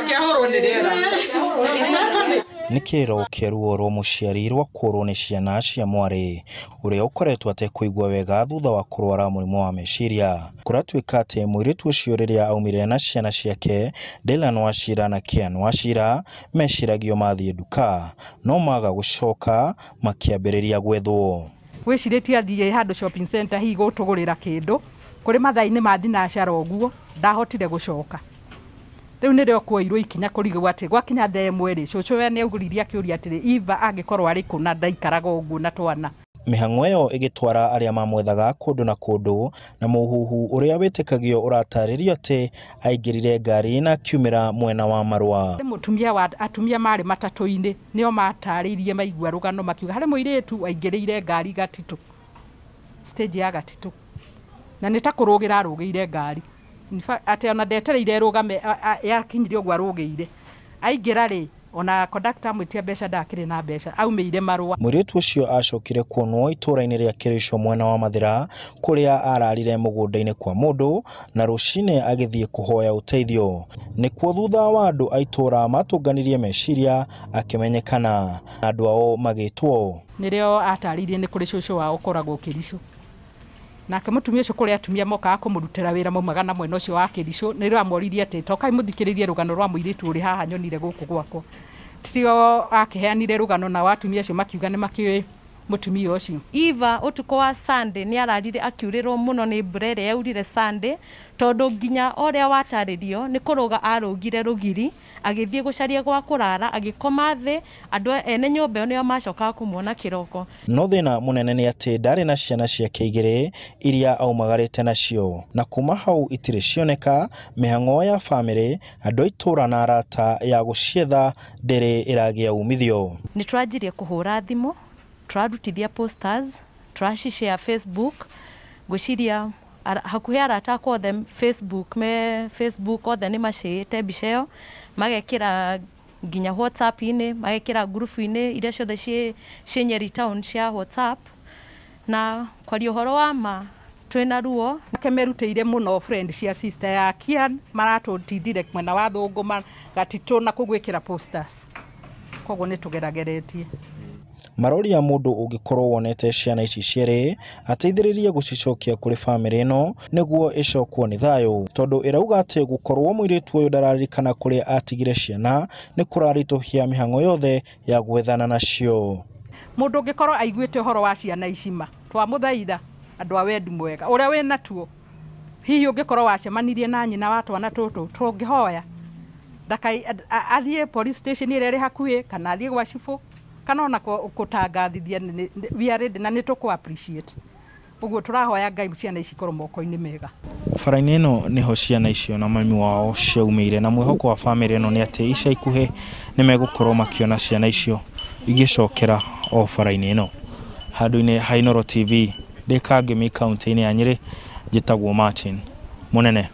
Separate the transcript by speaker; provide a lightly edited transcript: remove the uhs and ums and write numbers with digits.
Speaker 1: Reke ahũrwo nĩ rĩera.
Speaker 2: Nĩ kĩrĩro kĩa ruo rwa mũciari rwa kũũrwo nĩ ciana cia mwarĩ ũrĩa ũkoretwo atekũigua wega thutha wa kũrwara mũrimũ wa meciria. Kũratuĩka atĩ mũirĩtu ũcio rĩrĩa aumire na ciana ciake Dylan Wachira na Kian Wachira meciragio mathiĩ nduka no maga gũcoka makĩambĩrĩria gwethwo.
Speaker 1: Gwĩcirĩtie athiĩ handũ shopping center hihi gũtũgũrĩra kĩndũ kũrĩ mathaa-inĩ ma thinacara ũguo ndahotire gũcoka. Rĩu nĩrĩo kuoirwo ikinya kũrigwo atĩ gwakinya thaa 1 rĩ, cũcũ we nĩaugũririe akĩũria atĩrĩ, Eva angĩkorwo arĩ kũ na ndaikaraga ũguo na twana.
Speaker 2: Mĩhang'o ĩyo ĩgĩtwara arĩa mamwethaga kũndũ na kũndũ na mũhuhu ũrĩa wĩtĩkagio ũratarĩrio atĩ aingĩrire ngari na akiumĩra mwena wa Marũa.
Speaker 1: Mũtumia wa atumia marĩ matatũ-inĩ nĩo matarĩirie maigua rũgano makiuga harĩ mũirĩtu waingĩrĩire ngari Gatitũ, stage ya Gatitũ, na nĩ ta kũrũgĩra arũgĩire ngari. In fact, atĩ ona ndetereire ĩrũgame yakinyire ũguo arũgĩire aingĩra rĩ, ona conductor amwĩtia mbeca ndakĩrĩ na mbeca, aumĩire Marũa.
Speaker 2: Mũirĩtu ũcio acokire kuonwo itũũra-inĩ rĩa Kĩrĩco mwena wa Mathĩra kũrĩa ararire mũgũnda-inĩ kwa mũndũ na rũcinĩ agĩthiĩ kũhoya ũteithio. Nĩkuo thutha wa andũ a itũũra matũnganirie meciria akĩmenyekana andũ ao magĩtwo.
Speaker 1: Nĩrĩo atarĩirie nĩ kũrĩ cũcũ wao ũkoragwo Kĩricũ. Nake mũtumia ũcio kũrĩ atumia mokaga kũmũrutĩra wĩra maumaga na mwena ũcio wa Kĩricũ, nĩrĩo amoririe atĩ tokai mũthikĩrĩrie rũgano rwa mũirĩtu ũrĩ haha nyonire gũkũ gwakwa. Tio akĩheanire rũgano nao atumia acio makiuga nĩ makĩũĩ mũtumia ũcio.
Speaker 3: Eva ũtukũ wa Sunday nĩ ararire akiurĩrwo mũno nĩ mbura ĩrĩa yaurire Sunday, tondũ nginya ũrĩa watarĩrio nĩ kũrũga arũgire rũgiri agĩthiĩ gũcaria gwa kũrara agĩkoma thĩ, andũ ene nyũmba ĩyo nĩo macokaga kũmuona kĩroko.
Speaker 2: No thĩna mũnene nĩ atĩ ndarĩ na ciana ciake igĩrĩ iria aumagarĩte nacio, na kuma hau itirĩ cioneka. Mĩhang'o ya bamĩrĩ, andũ a itũũra na arata ya gũcietha ndĩrĩ ĩragĩa umithio.
Speaker 3: Nĩ tũranjirie kũhũra thimũ, tũrarutithia posters, tũracishare Facebook, ngwĩciria hakuhĩ arata akwa othe Facebook, me Facebook othe nĩ macĩĩte mbica ĩyo, magekĩra nginya WhatsApp-inĩ, magekĩra ngurubu-inĩ iria ciothe ciĩ Nyeri town cia WhatsApp. Na kwaria ũhoro wa ma twĩna ruo.
Speaker 1: Nake merutĩire mũno friend cia sister ya Kian maratũtindire mwena wa Thũngũma Gatitũ na kũgwĩkĩra posters, koguo nĩ tũgerageretie.
Speaker 2: Maroria mũndũ ũngĩkorwo wonete ciana ici cierĩ ateithĩrĩrie gũcicokia kũrĩ bamĩrĩ ĩno nĩguo ĩcokwo nĩ thayũ, tondũ ĩrauga atĩ gũkorwo mũirĩtu ũyũ ndararirikana kũrĩa atigire ciana nĩ kũraritũhia mĩhang'o yothe ya gwethana nacio.
Speaker 1: Mũndũ ũngĩkorwo aiguĩte ũhoro wa ciana ici ma twamũthaitha andũ a wendi mwega ũrĩa wĩna tuo, hihi ũngĩkorwo wacemanirie na nyina wa twana tũtũ tũngĩhoya athiĩ police station ĩrĩa ĩrĩ hakuhĩ kana athiĩ gwa cibũ kana ona kũtangathithia we are ready na nĩ tũkũ appreciate. Ũguo tũrahoya Ngai ciana ici ikorwo moko-inĩ mega.
Speaker 2: Bara-inĩ ĩno nĩho ciana icio na mami wao ciaumĩire, na mwĩhoko wa bamĩrĩ ĩno nĩ atĩ ica ikuhĩ nĩ megũkorwo makĩona ciana icio igĩcokera o bara-inĩ ĩno. Handũ-inĩ ha Inooro TV ndĩ Kangemi kaunti-inĩ ya Nyĩrĩ, njĩtagwo Martin Mũnene.